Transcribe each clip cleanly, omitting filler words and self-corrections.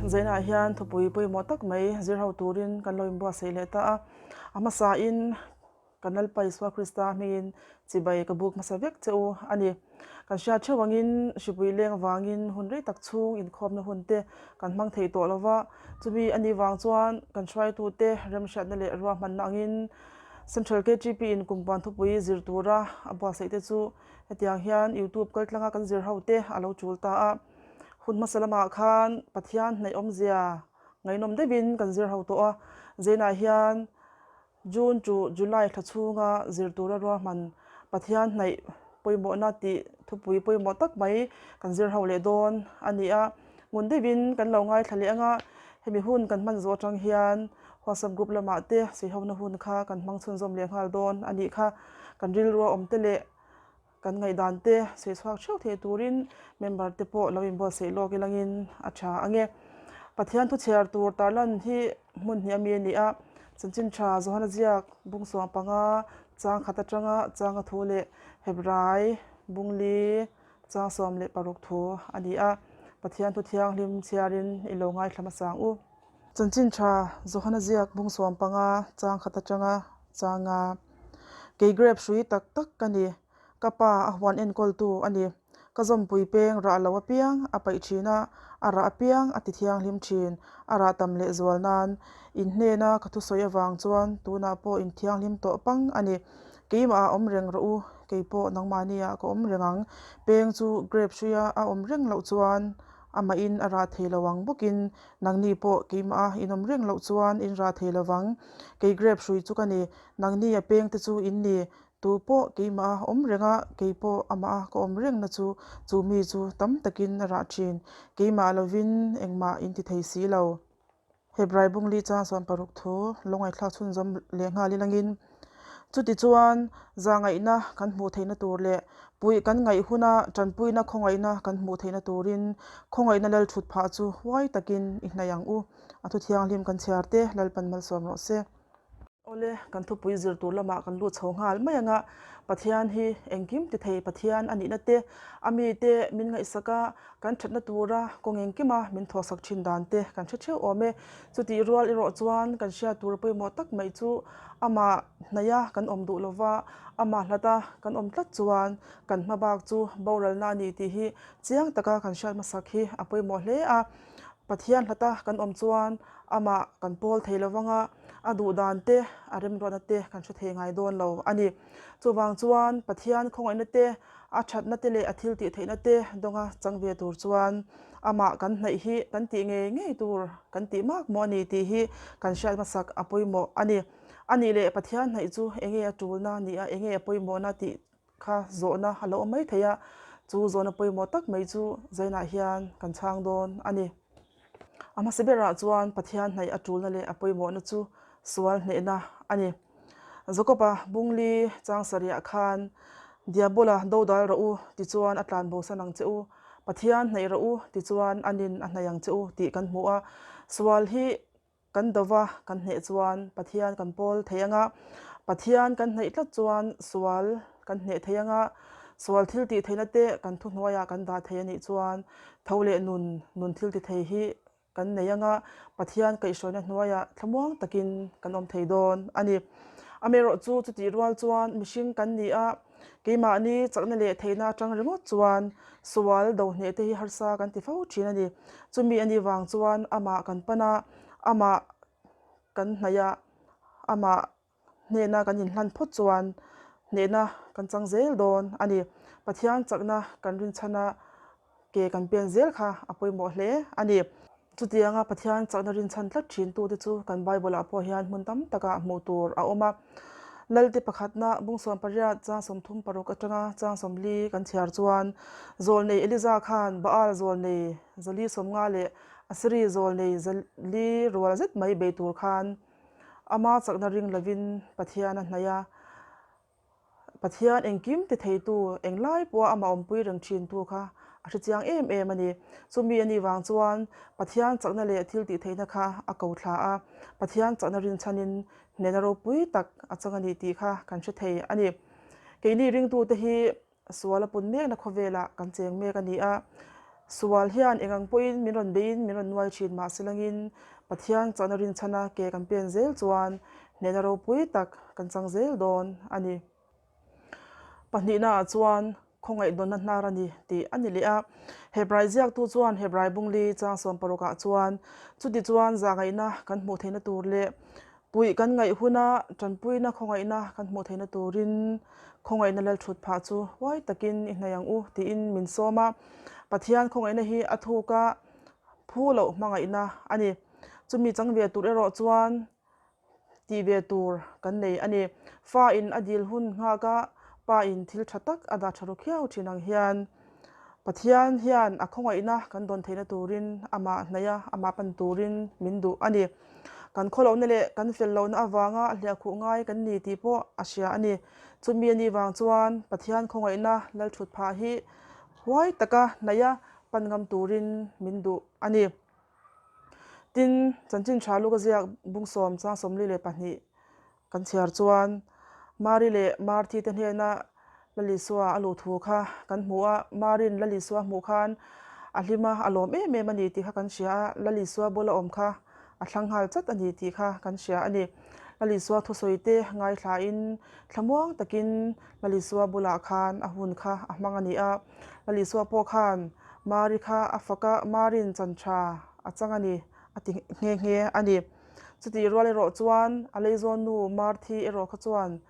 Zainah hian thupui pawimawh tak mai zir ho turin kan lo inbuatsaih leh ta a. A hmasain kan Lalpa Isua Krista hmingin chibai ka buk hmasa vek che u a ni. Kan hriat theuh angin hripui leng avangin hun rei tak chhung inkhawmna hun te kan hmang thei tawh lo va, chumi a nih vang chuan kan hruaitute remhriatna leh ruahmanna angin Central KTP in kumpuan thupui zir tura a buatsaih te chu hetiang hian YouTube kaltlanga kan zir ho te a lo tul ta a. Hun hmasa lamah khan Pathian hnaih awmzia ngaihnawm deuhin kan zir ho tawh a, Zainah hian June to July thla chhunga zir tura ruahman Pathian hnaih pawimawhna tih thupui pawimawh tak mai kan zir ho leh dawn a ni a. Ngun deuhin kan lo ngaithla leh anga hemi hun kan hman zawh atang hian WhatsApp group lamah te saihona hun kha kan hmang chhunzawm leh nghal dawn a nih kha. Kan rilrua awm te leh Kan ngaihdan te sawi chhuak theuh thei turin member te pawh lo inbuatsaih lawk ilangin a tha ang e. Pathian thu chhiar tur tarlan hi hmun hnih ami a ni a, Chanchin tha Johana ziak bung suang panga chang khat atanga changa thu leh Hebrai bungli chang 16 thu a ni a. Pathian thu thianghlim chhiarin i lo ngaithla hmasa ang u. Chanchin tha Johana ziak bung 15 chang khat atanga changa Kei grape hrui tak tak ka ni, ka pa a huan enkawltu a ni. Ka zawmpui peng rah lo apiang a paih thin a, a rah apiang a ti thianghlim thin, a rah tam leh zual nan. In hnena ka thusawi avang chuan tunah pawh in thianghlim tawh pang a ni. Keimah ah awm reng rawh u, kei pawh nangmahni ah ka awm reng ang. Peng chu grape hruia a awm reng loh chuan Amahin a rah thei lo ang bawkin nangni pawh keimah a inawm reng loh chuan in rah thei lo vang. Kei grape hrui chu ka ni, nangni a peng te chu in ni. Tu pawh keimah a awm reng a, kei pawh amah a ka awm rengna chu chu mi chu tam takin a rah thin. Keimah lovin engmah in ti thei si lo. Hebrai bungli chang 60 thu lo ngaihthlak chhunzawm leh nghal ilangin chutichuan zahngaihna kan hmuh theihna tur leh puih kan ngaih huna tanpuina khawngaihna kan hmuh theihna turin khawngaihna lal thut phah chu huai takin i hnaih ang u. A thu thianghlim kan chhiar te Lalpan malsawm rawh se. Awle, kan thupui zir tur lamah kan lut chho nghal mai ang a, Pathian hi engkim ti thei Pathian a nihna te, a mite min ngaihsak a, kan thatna tura kawng engkima min thawhsak thin dan te kan hre theuh awm e. Chutih rual erawh chuan kan hriat tur pawimawh tak mai chu amah hnaia kan awm duh lova, amah hlata kan awm tlat chuan kan hma bak chu boralna a ni tih hi chiang taka kan hriat hmasak hi a pawimawh hle a. Pathian hlata kan awm chuan amah kan pawl thei lo vang a, a duh dan te, a remruatna te kan hre thei ngai dawn lo a ni. Chuvang chuan Pathian khawngaihna te, a thatna te leh a thil tih theihna te dawnga chang ve tur chuan amah kan hnaih hi kan tih ngei ngei tur kan tih mak maw a ni tih hi kan hriat hmasak a pawimawh a ni. A nih leh Pathian hnaih chu enge a tulna ni a, enge a pawimawhna tih Kha zawhna a lo awm mai thei a, chu zawhna pawimawh tak mai chu Zainah hian kan chhang dawn a ni. A hmasa berah chuan Pathian hnaih a tulna leh a pawimawhna chu sual hnehna a ni. Jakob-a bungli chang sarihah khan, Diabola dodal rawh u tichuan a tlan bosan ang che u, Pathian hnaih rawh u tichuan a nin a hnaih ang che u tih kan hmu a. Sual hi Kan dova kan hneh chuan Pathian kan pawl thei ang a, Pathian kan hnaih tlat chuan sual kan hneh thei ang a, sual thil tih theihna te kan thuhnuaiah kan dah thei a nih chuan tho leh nun, nun thil ti thei hi kan nei ang a, Pathian kaihhruaina hnuaiah thlamuang takin kan awm thei dawn a ni. Amaherawhchu chutih rual chuan mihring kan ni a, Keimahni chakna leh theihna atang ringawt chuan sual do hneh te hi harsa kan ti fo thin a ni. Chumi a nih vang chuan amah kan pan a, amah kan hnaih a, amah hnehna kan inhlan phawt chuan hnehna kan chang zel dawn a ni. Pathian chakna kan rinchhan a, ke kan pen zel kha a pawimawh hle a ni. Chutianga Pathian chakna rinchhan tlat thintute chu kan Bible-ah pawh hian hmun tam takah hmuh tur a awm a. Lalte pakhatna bung 18 chang 36 atanga chang 40 kan chhiar chuan zawlnei Eliza khan Baal zawlnei zali 50 leh Asiri zawlnei zali rual zet mai bei tur khan ama chakna ring lovin Pathian a hnaih a. Pathian engkim ti theitu, englai pawha amah awmpui reng thintu kha a hre chiang em em a ni. Chumi a nih vang chuan Pathian chakna leh thil tih theihna kha a ko thla a, Pathian chakna rinchhanin hnehna ropui tak a chang a ni tih kha kan hre thei a ni. Keini ringtute hi sual a pun mekna khawvelah kan cheng mek a ni a. Sual hian eng ang pawhin min rawn beiin min rawn nuai thin mah silangin Pathian chahna rinchhana ke kan pen zel chuan hnehna ropui tak kan chang zel dawn a ni. Pahnihnaah chuan khawngaihdawnna hnar a ni tih a ni leh a. Hebrai ziaktu chuan Hebrai bungli chang sawmparukah chuan chuti chuan zahngaihna kan hmuh theihna tur leh puih kan ngaih huna tanpuina khawngaihna kan hmuh theihna turin khawngaihna lalthut phah chu huai takin i hnaih ang u tiin min sawm a. Pathian khawngaihna hi a thuk a, phu loh hmangaihna a ni. Chumi chang ve tur erawh chuan Tih ve tur kan nei a ni. Fa in a dil hun nghak a, pa in thil tha tak a dah tha ru khiau thin ang hian Pathian hian a khawngaihna kan dawn theihna turin amah hnaih a, amah pan turin min duh a ni. Kan khawlohna leh kan fel lohna avanga hliahkhuh ngai kan ni tih pawh a hria a ni. Chumi a nih vang chuan Pathian khawngaihna lalthut phah hi huai taka hnaih a, pan ngam turin min duh a ni. Tin, chanchin tha luka ziak bungsawm chang 42 kan chhiar chuan Mari leh Marthi te hnena Lalisua a luh thu kha kan hmu a, Marin Lalisua hmuh khan a hlim a, a lawm em em a ni tih kha kan hria a, Lalisua bula awm kha a thlang nghal chat a ni tih kha kan hria a ni. Lalisua thusawi te ngaithlain thlamuang takin Lalisua bulah khan a hun kha a hmang a ni a, Lalisua pawh khan Mari kha a fak a, Marin chan tha a chang a ni, a ti nghe nghe a ni. Chutih rual erawh chuan a leizawn nu Marthi erawh kha chuan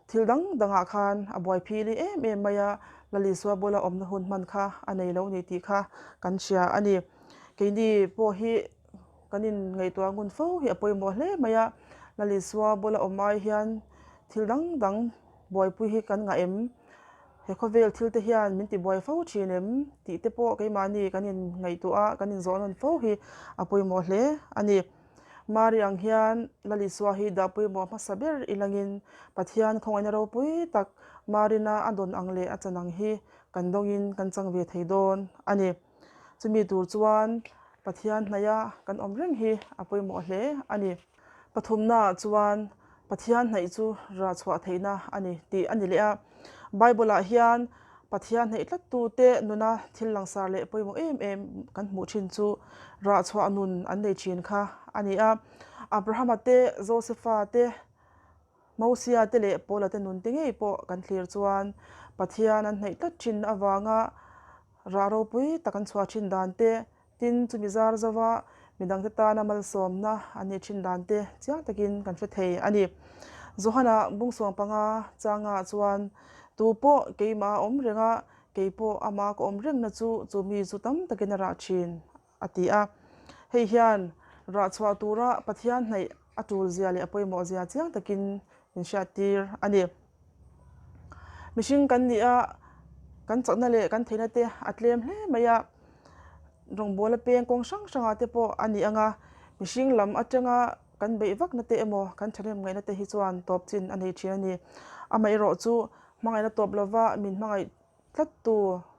thil dang dangah khan a buai phili em em mai a, Lalisua bula awmna hun hman kha a nei lo ni tih kha kan hria a ni. Keini pawh hi kan inngaihtuah ngun fo hi a pawimawh hle mai a, Lalisua bula awm ai hian thil dang dang buaipui hi kan ngah em? He khawvel thil te hian min ti buai fo thin em tih te pawh keimahni kan in ngaihtuah a, kan in zawh nawn fo hi a pawimawh hle a ni. Mari ang hian Lalisua hi dah pawimawh hmasa ber ilangin Pathian khawngaihna ropui tak Marina a dawn ang leh a chan ang hi kan dawngin kan chang ve thei dawn a ni. Chumi tur chuan Pathian hnaia kan awm reng hi a pawimawh hle a ni. Pathumnaah chuan Pathian hnaih chu rah chhuah theihna a ni tih a ni leh a. Bible-ah hian Pathian hnaih tlattute nuna thil langsar leh pawimawh em em kan hmuh thin chu rah chhuah nun an nei thin kha a ni a. Abrahama te, Josefa te, Mosia te leh Paula te nun te ngei pawh kan thlir chuan Pathian an hnaih tlat thin avanga rah ropui tak an chhuah thin dan te, Tin, chumi zar zova midangte tana malsawmna an nih thin dan te chiang takin kan hre thei a ni. Johana bungsuang panga changah chuan, Tu pawh keimah a awm reng a, kei pawh amah ka awm rengna chu chu mi chu tam takin a rah thin, a ti a. Hei hian rah chhuah tura Pathian hnaih a tul zia leh a pawimawh zia chiang takin min hriattir a ni. Mihring kan nih a, kan chakna leh kan theihna te a tlem hle mai a, rawngbawla peng kawng hrang hrangah te pawh a ni ang a, mihring lam atanga kan beih vakna te emaw kan thahnem ngaihna te hi chuan tawp chin a nei thin a ni. Amaherawh chu hmangaihna tawp lova min hmangaih tlattu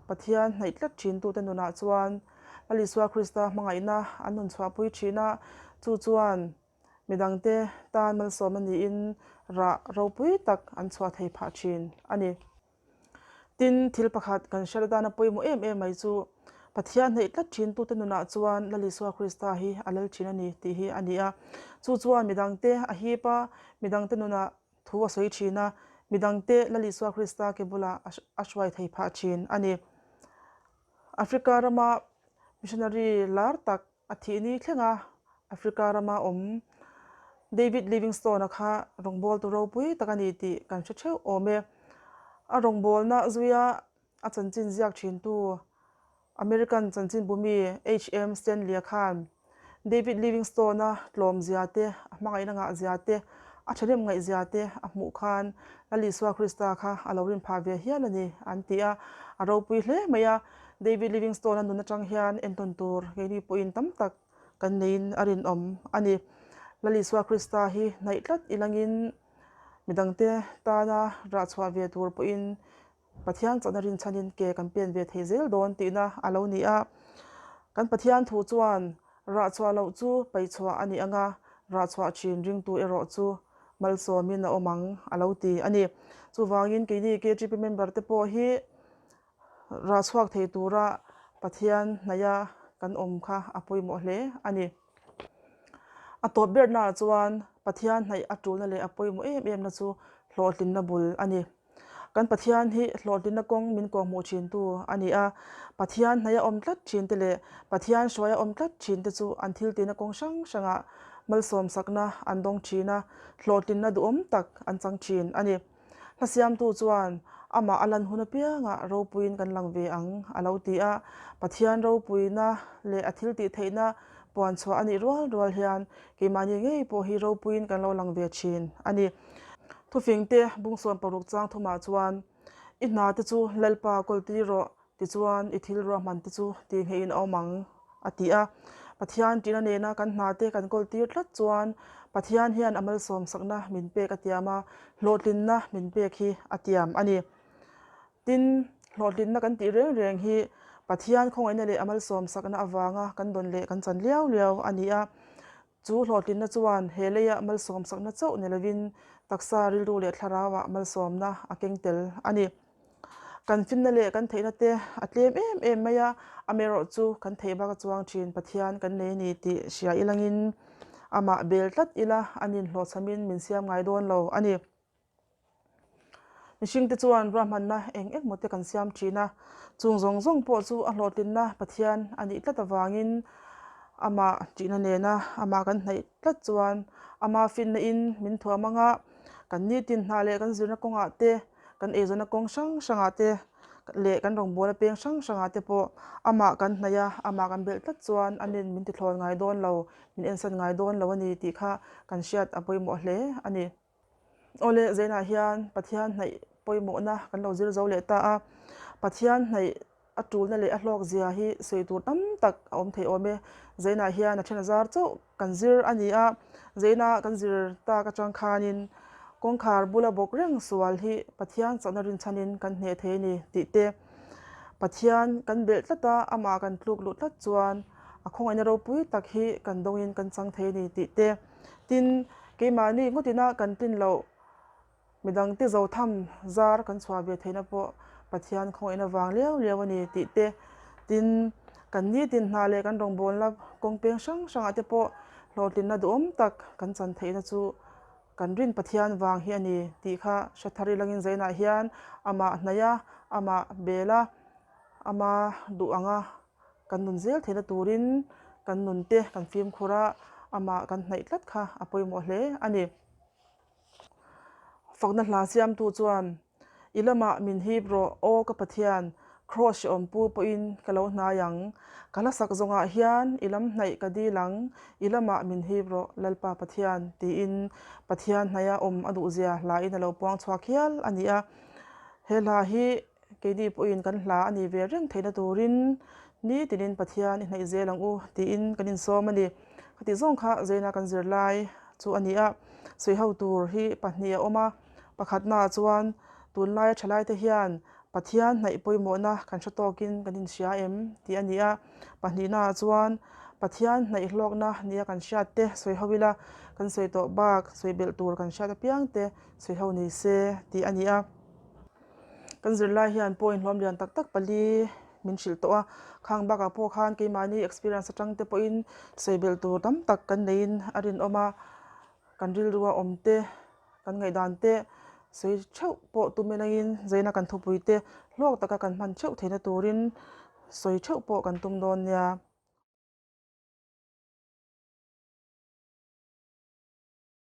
Pathian hnaih tlat thintute nunah chuan Lal Isua Krista hmangaihna an nun chhuahpui thin a, chu chuan Midangte tan malsawmna niin rah ropui tak an chhuah thei phah thin a ni. Tin, thil pakhat kan hriat atana pawimawh em em mai chu Pathian hnaih tlat thintute nunah chuan Lal Isua Krista hi a lal thin a ni tih hi a ni a. Chu chuan midangte a hip a, midangte nunah thu a sawi thin a, midangte Lal Isua Krista ke bulah a hruai thei phah thin a ni. Africa rama missionary lar tak A thih ni thlenga Africa rama awm David Livingstone-a kha rawngbawltu ropui tak a ni tih kan hre theuh awm e. A rawngbawlna zuia a chanchin ziak thintu American chanchinbumi HM Stanley-a khan David Livingstone-a tlawmzia te, a hmangaihna ngahzia te, a thahnem ngaihzia te a hmuh khan Lal Isua Krista kha a lo rin phah ve hial a ni an ti a, a ropui hle mai a. David Livingstone-a nun atang hian entawn tur keini pawhin tam tak kan neiin a rinawm a ni. Lal Isua Krista hi hnaih tlat ilangin midangte tana rah chhuah ve tur pawhin Pathian chawhna rinchhanin ke kan pen ve thei zel dawn tihna a lo ni a. Kan Pathian thu chuan rah chhuah loh chu paihchhuah a ni ang a, rah chhuah thin ringtu erawh chu malsawmin a awm ang a lo ti a ni. Chuvangin keini KGP member te pawh hi Rah chhuak thei tura Pathian hnaia kan awm kha a pawimawh hle a ni. A tawp bernaah chuan Pathian hnaih a tulna leh a pawimawh em emna chu hlawhtlinna bul a ni. Kan Pathian hi hlawhtlinna kawng min kawhhmuh thintu a ni a, Pathian hnaia awm tlat thinte leh Pathian hruaia awm tlat thinte chu an thiltihna kawng hrang hrangah malsawmsakna an dawng thin a, hlawhtlinna duhawm tak an chang thin a ni. Hla siamtu chuan amah a lan hun apiangah ropuiin kan lang ve ang a lo ti a, Pathian ropuina leh a thiltih theihna puan chhuah a nih rual rual hian keimahni ngei pawh hi ropuiin kan lo lang ve thin a ni. Thufingte bungsawn paruk chang thumah chuan, I hna te chu Lalpa kawl tir rawh, tichuan i thil ruahman te chu tihngeihin a awm ang, a ti a. Pathian ṭihna nena kan hna te kan kawl tir tlat chuan Pathian hian a malsawmsakna min pek a tiam a, hlawhtlinna min pek hi a tiam a ni. Tin, hlawhtlinna kan tih reng reng hi Pathian khawngaihna leh a malsawmsakna avanga kan dawn leh kan chan liau liau a ni a. Chu hlawhtlinna chuan he leia malsawmsakna chauh ni lovin taksa rilru leh thlarauah malsawmna a keng tel a ni. Kan finna leh kan theihna te a tlem em em mai a, amaherawh chu kan theih bak a chuang thin Pathian kan nei a ni tih hria ilangin amah bel tlat ila a ninhlawhchhamin min siam ngai dawn lo a ni. Mihringte chuan ruahmanna eng eng maw te kan siam thin a, chung zawng zawng pawh chu a hlawhtlinna Pathian a nih tlat avangin amah tihna nena amah kan hnaih tlat chuan ama finna in min thuam anga kan nitin hna leh kan zirna kawngah te, kan eizawnna kawng hrang hrangah te leh kan rawngbawlna peng hrang hrangah te pawh amah kan hnaih a, amah kan belh tlat chuan a nen min tithlawn ngai dawn lo, min ensan ngai dawn lo a ni tih kha kan hriat a pawimawh hle a ni. Awle, Zainah hian Pathian hnaih pawimawhna kan lo zir zo leh ta a, Pathian hnaih a tulna leh a hlawk zia hi sawi tur tam tak a awm thei awm e. Zainah hian a then a zar chauh kan zir a ni a, Zaina kan zir tak atang khanin kawngkhar bula bawk reng sual hi Pathian chakna rinchhanin kan hneh thei a ni tih te, Pathian kan belh tlat a, amah kan tluk luh tlat chuan a khawngaihna ropui tak hi kan dawngin kan chang thei a ni tih te. Tin, keimahni ngawtina kan tlin loh midangte zotham zar kan chhuah ve theihna pawh Pathian khawngaihna vang liau liau a ni tih te, tin, kan nitin hna leh kan rawngbawlna kawng peng hrang hrangah te pawh hlawhtlinna duhawm tak kan chan theihna chu kan rin Pathian vang hi a ni tih kha hre thar ilangin zainah hian amah hnaih a, amah bel a, ama duh anga Kan nun zel theihna turin kan nunte kan fimkhur a, amah kan hnaih tlat kha a pawimawh hle a ni. Fakna hla siamtu chuan, I lamah min hip rawh, aw ka Pathian, Kraws hrehawm pu pawhin ka lo hnai ang. Ka hlasak zawngah hian i lam hnaih ka dil ang, i lamah min hip rawh, Lalpa Pathian, tiin Pathian hnaia awm a duhzia hlain a lo puang chhuak hial a ni a. He hla hi Keini pawhin kan hla a nih ve reng theihna turin nitinin Pathian i hnaih zel ang u tiin kan insawm a ni. Khati zawng kha Zaina kan zir lai chu a ni a, sawiho tur hi pahnih a awm a. Pakhatnaah chuan tunlaia thalaite hian Pathian hnaih pawimawhna kan hre tawkin kan inhria em tih a ni a. Pahnihnaah chuan Pathian hnaih hlawkna nia kan hriat te sawiho ila, kan sawi tawh bak sawi belh tur kan hriat apiang te sawiho ni se tih a ni a. Kan zirlai hian point hlawm lian tak tak pali min hrilh tawh a, khang bakah pawh khan keimahni experience atang te pawhin sawi belh tur tam tak kan neiin a rinawm a, kan rilrua awm te, kan ngaihdan te sawi theuh pawh tum elangin zaina kan thupui te hlawk taka kan hman theuh theihna turin sawi theuh pawh kan tum dawn nia.